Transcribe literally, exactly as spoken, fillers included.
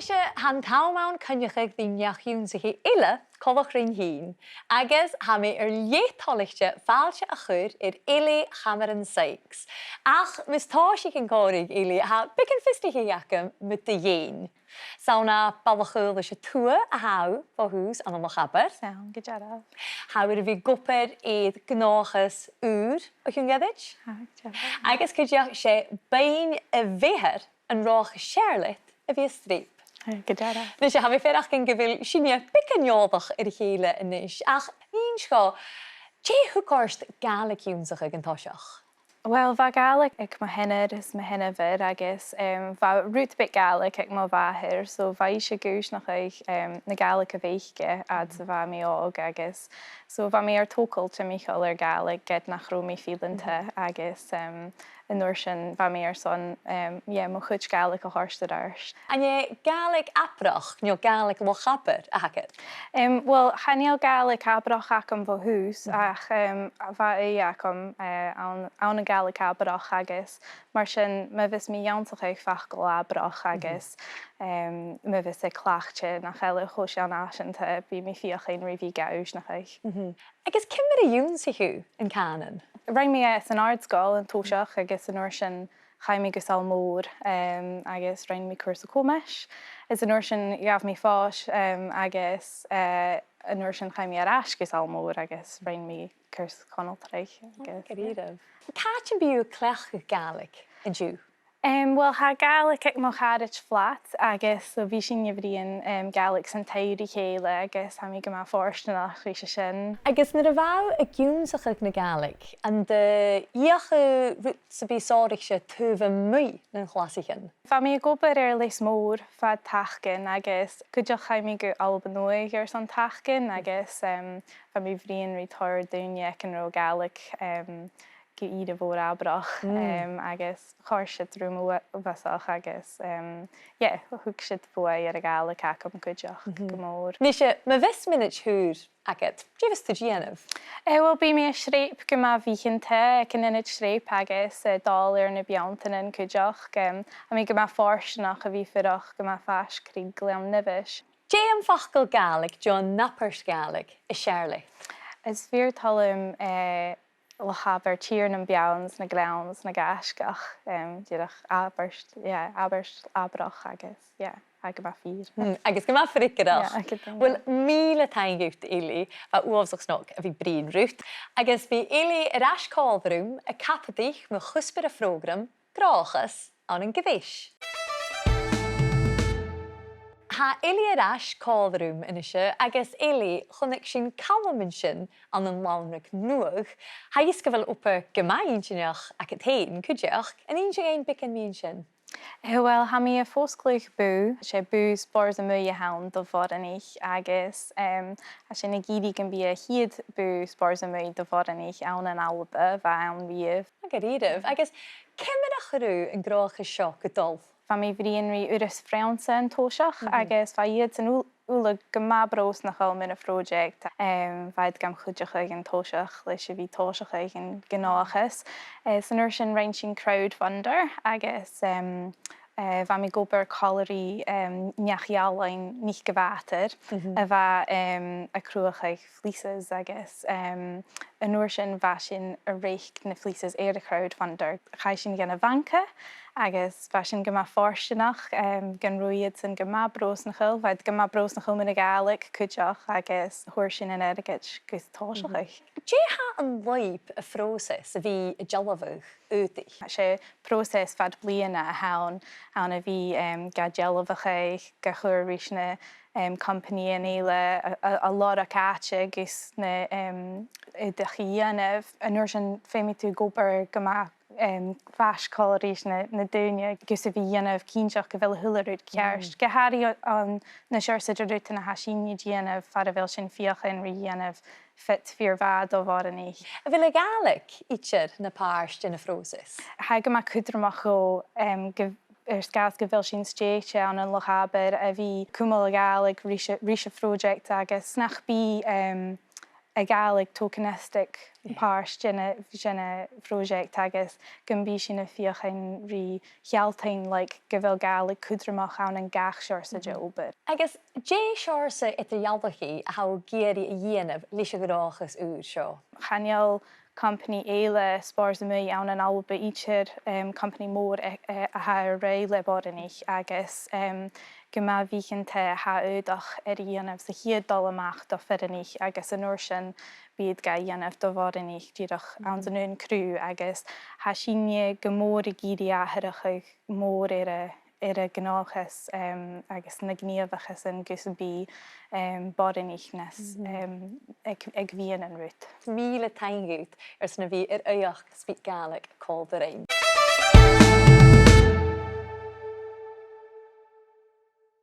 'S e, tha an t-àm ann coinneachadh ri neach-ionnsachaidh eile coltach rinn fhìn, agus tha mi air leth toilichte fàilte a chur air Eilidh Cameron Sykes. Ach mus tòisich an còmhradh, Eilidh, tha beagan fiosrachaidh agam mu do dheidhinn. 'S ann à Baile a' Chaolais a Tuath a tha thu bho thùs ann an Loch Abar. 'S ann, gu dearbh. Tha thu air a bhith ag obair air gnothachas ùr o chionn ghoirid. Tha, gu dearbh. Agus cuideachd 's e beinn a' bheathair an ròch as fheàrr leat a bhith a' streap. Tha, gu dearbh. Nise, tha mi a' faireachdainn gu bheil sinne beagan eòlach air a chèile a-nis, ach inns dhomh, dè thug ort Gàidhlig ionnsachadh an toiseach? Uill, bha Gàidhlig aig mo sheanair is mo sheanmhair agus, em, bha rud beag Gàidhlig aig mo mhàthair, so bha ise a' cur sìos, em, na Gàidhlig a bh' aice fhad 's a bha mi òg agus so bha mi air togail timcheall air Gàidhlig ged nach robh mi fileanta agus, em, an uair sin bha mi airson, em, yeah, mo chuid Gàidhlig a thoirt air adhart. An e Gàidhlig Abrach no Gàidhlig Loch Abar a th' agad? Em, uill, chan eil Gàidhlig Abrach agam bho thùs, ach, em, bha ùidh agam, eh, ann, ann an Gàidhlig Abrach agus mar sin, ma bhios mi ag ionnsachadh facal Abrach agus, em, ma bhios e cleachdte nach eil e cho seann-fhasanta, bidh mi a' feuchainn ri bhith ga aisnachadh. Agus ciamar a dh'ionnsaich thu an cànan? Rinn mi e san àrd-sgoil an toiseach agus an uair sin chaidh mi gu Sabhal Mòr, em, agus rinn mi cùrsa comais. Is an uair sin ghabh mi fois, em, agus, eh, an uair sin chaidh mi air ais gu Sabhal Mòr agus rinn mi cùrsa conaltraidh agus... Gu dearbh. Càit am bi thu a' cleachdadh Gàidhlig an-diugh? Em, uill, tha Gàidhlig aig mo charaid flat agus so bidh sinn a' bruidhinn, em, Gàidhlig san taigh ri chèile agus tha mi gu math fortanach leis a sin. Agus nuair a bha thu ag ionnsachadh na Gàidhlig, an do dh'fheuch thu rud sam bith sònraichte taobh a-muigh nan clasaichean? Bha mi ag obair air Lios Mòr fad tacain agus cuideachd chaidh mi gu Alba Nuadh airson tacain agus, em, bha mi a' bruidhinn ri tòrr dhaoine aig an robh Gàidhlig, em, gu ìre mhòr Abrach, em, agus chòrd siud rium uabhasach agus, em, yeah, thug siud buaidh air a' Ghàidhlig agam cuideachd gu mòr. Nise, ma bhios mionaid shaor agad, dè bhios tu a' dèanamh? Eh, uill, bidh mi a' streap gu math bitheanta aig an ionad streap agus, eh, dol air na beanntan cuideachd. Em, tha mi gu math fortanach a bhith a' fuireach gu math faisg ri Gleann Nibheis. Dè am facal Gàidhlig, no an abairt Ghàidhlig as fheàrr leat? Is fìor thoil leam, eh, Loch Abar, tìr nam beann 's na gleann 's na gaisgeach, em, dìreach abairt, yeah, abairt Abrach agus, yeah, tha e gu math fìor. Mm, agus gu math freagarrach. Yeah, tha e gu math. Uill, mìle taing dhut, Eilidh, bha e uabhasach snog a bhith a' bruidhinn riut. Agus bidh Eilidh air ais còmhla rium a' cabadaich mu chuspair a' phrògraim, Gnothachas ann an Greis. Tha Eilidh air ais còmhla rium a-nise, agus Eilidh, chunnaic sinn Calum an sin ann an Lannraig Nuadh. Tha fhios gu bheil obair gu math inntinneach agad fhèin cuideachd. An inns thu dhuinn beagan mu dheidhinn sin? Eh, uill, tha mi a' fosgladh bùth, 's e bùth Spòrs a' Mhuile a th' ann do bhoireannaich, agus, em, tha sinn ag iarraidh gum bi a' chiad bùth Spòrs a' Mhuile do bhoireannaich ann an Alba, bha ann riamh. Gu dearbh. Agus ciamar a chuir thu an gnothachas seo gu dol? Bha mi a' bruidhinn ri Urras Phrionnsa an toiseach, agus bha iadsan ul-, uile gu math brosnachail mun a' phròiseact. Em, bha iad gam chuideachadh an toiseach leis a bhith a' tòiseachadh an gnothachas. Eh, 's an uair sin rinn sinn crowdfunder, agus, em, eh, bha mi ag obair còmhla ri, em, neach-ealain, Nic a' Bhàtair, a bha, em, a' cruthachadh fleeces agus, em, an uair sin bha sinn a' reic na fleeces air a' crowdfunder. Chaidh sinn dhan a' bhanca agus bha sinn gu math fortanach, em, gun robh iadsan gu math brosnachail, bha iad gu math brosnachail mun a' Ghàidhlig cuideachd agus fhuair sinn an airgead gus tòiseachadh. Dè tha an lùib a' phròiseas a bhith a' dealbhadh aodaich? 'S e pròiseas fad bliadhna a th' ann, ann a bhith, em, ga dealbhachadh, ga chur ris na, em, companaidhean eile, a, a, a lorg àite gus na, em, aodaich a dhèanamh. An uair sin feumaidh tu ag obair gu math, em, faisg còmhla ris na, na daoine gus a bhith a' dèanamh cinnteach gu bheil a h-uile rud ceart. Gu h-àraidh an, na seòrsa de rudan a tha sinne a' dèanamh far a bheil sinn a' feuchainn ri dhèanamh fit fìor mhath do bhoireannaich. A bheil a' Ghàidhlig idir na pàirt den phròiseas? Tha e gu math cudromach dhomh, em, gu, air sgàth 's gu bheil sinn stèidhichte ann an Loch Abar, a bhith a' cumail a' Ghàidhlig ris a', ris a' phròiseact agus nach bi, em, a' Ghàidhlig tokenistic pàirt dhen a', dhen a' phròiseact agus gum bi sinn a' feuchainn ri shealltainn, like, gu bheil Gàidhlig cudromach ann an gach seòrsa de obair. Agus dè seòrsa eadar-dhealachaidh a tha thu ag iarraidh a dhèanamh leis a' ghnothachas ùr seo? Chan eil companaidh eile spòrs a-muigh ann an Alba idir, em, companaidh mòr a, a, a tha air ruith le boireannaich agus, em, gu math bhitheanta tha aodach air a dhèanamh sa chiad dol a-mach do fhireannaich agus an uair sin bidh iad ga dhèanamh do bhoireannaich dìreach anns an aon chruth agus tha sinne gu mòr ag iarraidh atharrachadh mòr air a, air a' ghnothachas, em, agus na gnìomhachasan gus am bi, em, boireannaich nas, em, aig, aig meadhan an rud. Mìle taing dhut airson a bhith air aoigheachd SpeakGaelic còmhla rinn.